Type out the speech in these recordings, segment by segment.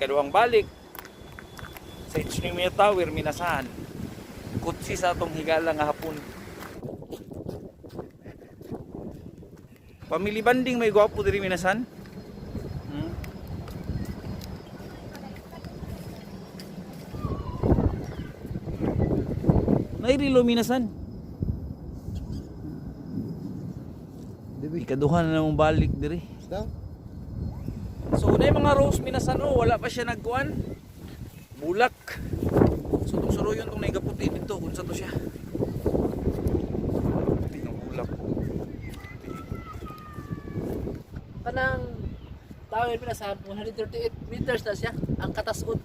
Ikaduhang balik sa Ichnumiya Tower, minasahan. Kutsi sa atong higala nga hapon. Family banding may gwapo diri, minasan. Nairilo, minasan. Ikaduha na namang balik diri. Daw? So na yung mga rose, minasan, oh, wala pa siya nagkuan. Bulak. So tong suruyon tong naigaputi dito kung sa to siya. Puti ng bulak ko. Kanang tower pinasahan, 138 meters na siya ang katasod.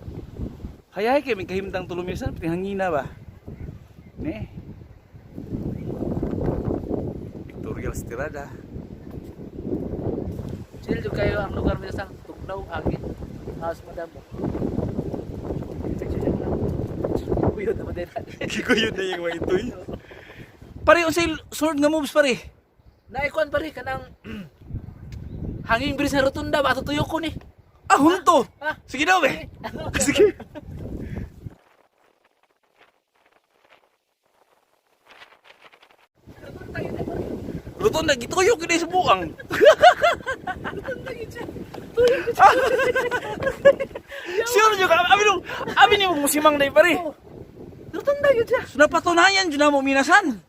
Hayahay kay may kahimtang tulo, minasan, pati hangina ba. Ne. Pictorial Stirada. Chill jud kayo ang lugar minasan, tugnaw hangin. House madam mo. Picture siya muna. Kuyod naman din. Kikuyod na yung mga itoy. Pare, unsay sword nga moves, pare? Naikuan pare kanang hanging bridge sa rotunda ba tutuyo ko ni. Ah, hunto. Ah. Sige daw be. Sige. Rotunda yun eh, pare. Rotunda gituyo gyud sa buang. Rotunda yun siya. Tuyo yun siya. Sure jud ka abi nung abi ni mo musimang day, pare. Oh. Rotunda yun siya. So napatunayan jud na mo, minasan.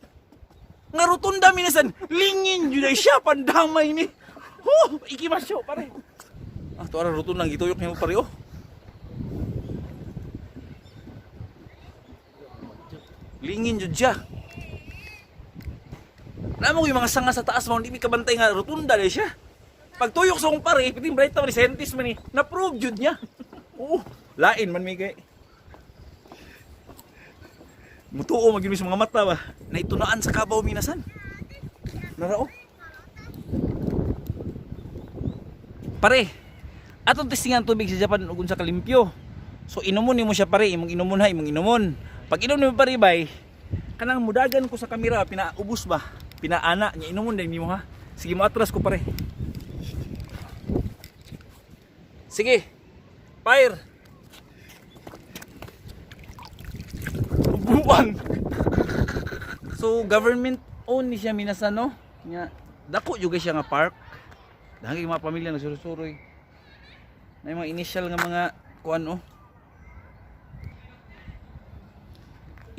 Nga rotunda, minasan, lingin jud ay siya pandamay ni. Oh, ikimasyo, pare. Ah, to ara rotunda gituyok nimo, pare, oh. Lingin jud siya. Namo yung mga sanga sa taas mo, hindi mi kabantay nga rotunda day siya. Pagtuyok sa akong pare, piting bright man ni scientist man ni, na-prove jud niya. Oo, lain man mi kay. Mutuo magyud mi sa mga mata ba. Naitunaan sa kabaw, minasan. Narao. Pare, atong testingan tubig sa Japan ug unsa kalimpyo. So inumon nimo siya, pare, imong inumon ha, imong inumon. Pag inom nimo, pare, bay, kanang mudagan ko sa kamera, pinaubos ba? Pinaana niya inumon din nimo ha. Sige, mo atras ko, pare. Sige. Fire. Buwang. So government owned ni siya, minasan, no? Nga dako jud kay siya nga park. Dahil kay mga pamilya nagsurusuroy. Na yung mga initial nga mga kuan oh.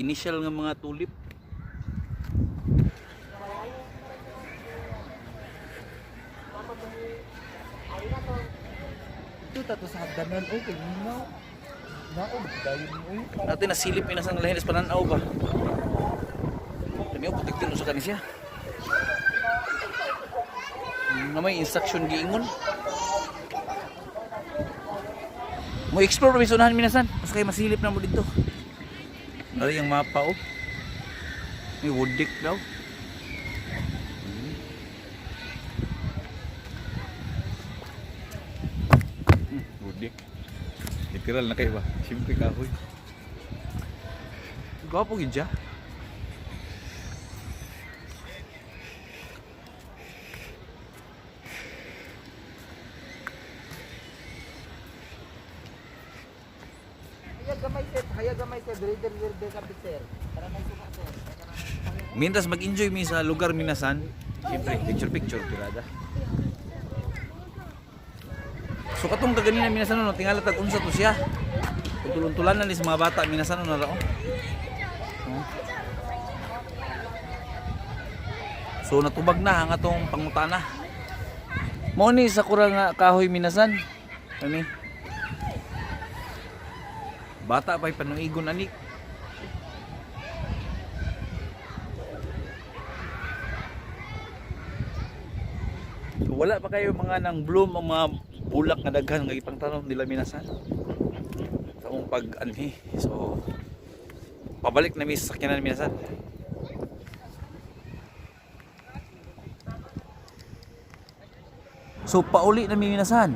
Initial nga mga tulip. Ito tato sa hagdanan okay no. Naog dayon mo eh. Natin nasilip minasan nga lahi sa pananaw ba. Kami oh, putik din sa kanis siya. Na may instruction giingon. Mo explore mi sunahan, minasan. Mas kay masilip na mo dito. Ari ang mapa oh. May wood deck daw. Wood deck. Literal na kayo ba? Siyempre kahoy. Gwapo gid siya. Hayag gamay sir, hayag gamay sir, diri diri diri kapit sir. Para may suka sir. Mientras mag-enjoy mi sa lugar, minasan, siyempre picture picture tirada. So katong kaganina, minasan, no, tingala tag unsa to siya. Tutulon-tulan na ni sa mga bata, minasan, no, nara oh. Oh. So natubag na ang atong pangutana. Mao ni sakura nga kahoy, minasan. Ani? Bata pa'y panuigon anik. So, wala pa kayo mga nang bloom ang mga bulak nga daghan nga ipangtanom nila, minasan. Sa among pag-anhi. So pabalik na mi sa sakyanan, minasan. So pauli na mi, minasan.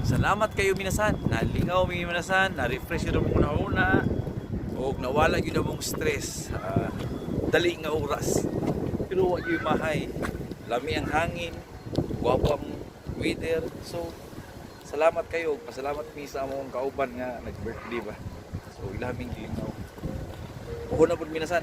Salamat kayo, minasan. Nalingaw mi, minasan, na-refresh yun ang una-una. O nawala yun ang mong stress. Ah, dali nga oras. Pero wa gyud mahay. Lami ang hangin, gwapo ang weather. So salamat kayo, pasalamat mi sa among kauban nga nag-birthday ba. So ilaming gilingaw. Puhon na pud minasan.